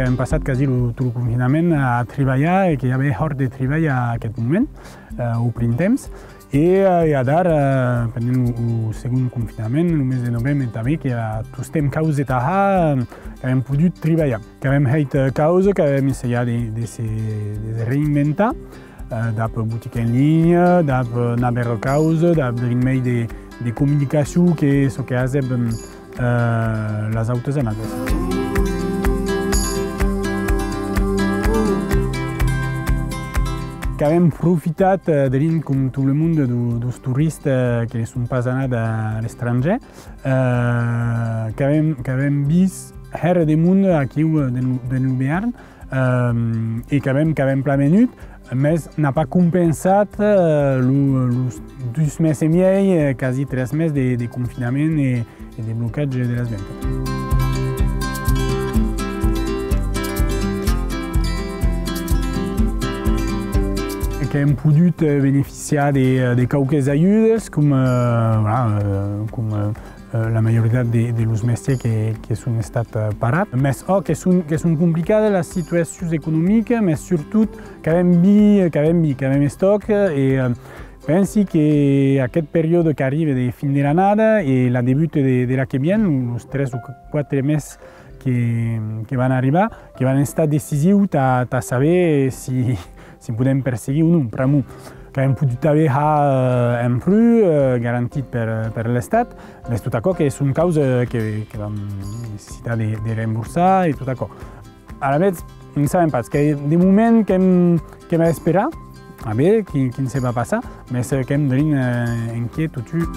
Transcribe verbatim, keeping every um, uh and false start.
Avèm passat quasi lo, tot lo confinament a tribalhar e que i avè hòrt de tribalh a aqueth moment, eh, au prin temps. E, eh, e adara, eh, pendent lo, lo segond confinament, lo mes de novembre tanben, que i a tostemp causes tà har, eh, qu'avèm podut tribalhar. Qu'avèm hèit, eh, causes, qu'avèm essajat de, de se, de se reinventar, eh, dab botica en linha, dab, eh, navèra causa, dab drin mei de, de comunicacion que çò que hasèm, eh, las autas annadas. Qu'avèm profitat, eh, drin com tot le monde do, dos toristas, eh, que ne son pas anats a l'estrangièr, eh, qu'avèm, qu'avèm vist hèra de monde aquiu, eh, dens lo, dens lo Bearn, eh, e qu'avèm, qu'avèm plan venut, mès n'a pas compensat, eh, lo, los dus mes e miei, eh, quasi tres mes de, de confinament e, e de blocatge de las ventas. E qu'èm podut, eh, beneficiar de, de quauques ajudes, com, eh, voilà, eh, com, eh, eh, la majoritat de, de los mestièrs que, que son estat, eh, parats. Mès, ò, que son, que son complicadas las situacions economicas, mès surtot qu'avèm vi-, qu'avèm vi-, qu'avèm estòc, e, eh, pensi que aqueth periòde qu'arriba de fin de l'annada e la debuta de, de la que vien, los tres o quatre mes que, que van arribar, que van estar decisius tà, tà saber si, si podèm perseguir o non. Pr'amor qu'avèm podut aver har, eh, en plus, eh, garantit per, per l'Estat, mès tot aquò que son causes que, que vam necessitar de, de remborsar e tot aquò. Alavetz, ne sabèm pas, que de moment qu'èm, qu'èm a esperar, a veire quin, quin se va passar, mès, eh, qu'èm drin, eh, inquiet totun.